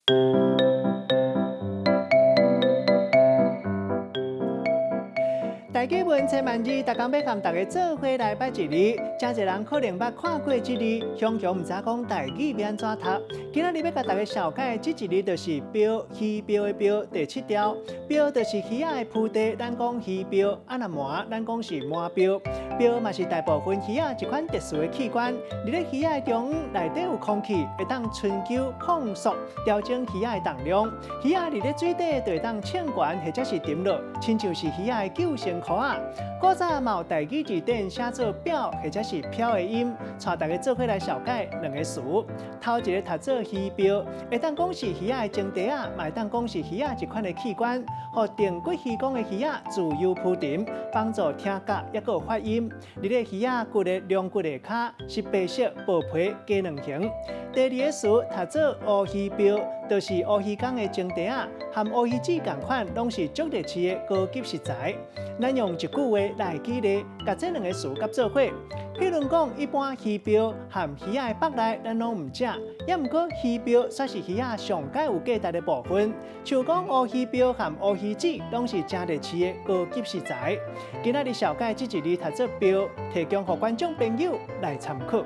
台語文千萬字，逐工欲佮大家做伙來掰一字。誠濟人可能捌看過這字，雄雄毋知講台語欲按怎讀。今仔日欲共大家紹介這一字，就是鰾，魚鰾的鰾，第七調。鰾就是魚仔的匏地，咱講魚鰾；啊若鰻，咱講是鰻鰾。鰾嘛是大部分魚仔一款特殊的器官。佇咧魚仔的中央內底有空氣，會當春秋膨縮，調整魚仔的重量。魚仔佇咧水底就會當衝懸或者是沉落，親像是魚仔的救生箍仔。古早嘛有台語字典寫做表或者是飄的音，帶大家做伙來紹介兩個詞。頭一个讀做魚鰾，會當講是魚仔的前蹄仔，嘛會當講是魚仔一款的器官，予定骨魚缸的魚仔自由浮沉，幫助聽覺抑閣有發音。佇咧魚仔骨的龍骨下跤是白色薄皮雞卵形。第二个詞讀做烏魚鰾，就是烏魚缸的前蹄仔，和烏魚子仝款，攏是足熱刺的高級食材。咱用一句話來舉例，共這兩个詞佮做伙。譬如講，一般魚鰾和魚仔的腹內，咱攏毋食，抑毋過魚鰾煞是魚仔上蓋有價值的部分。像講烏魚鰾和烏魚子，攏是誠熱刺的高級食材。今仔日紹介這一字讀做鰾，提供予觀眾朋友來參考。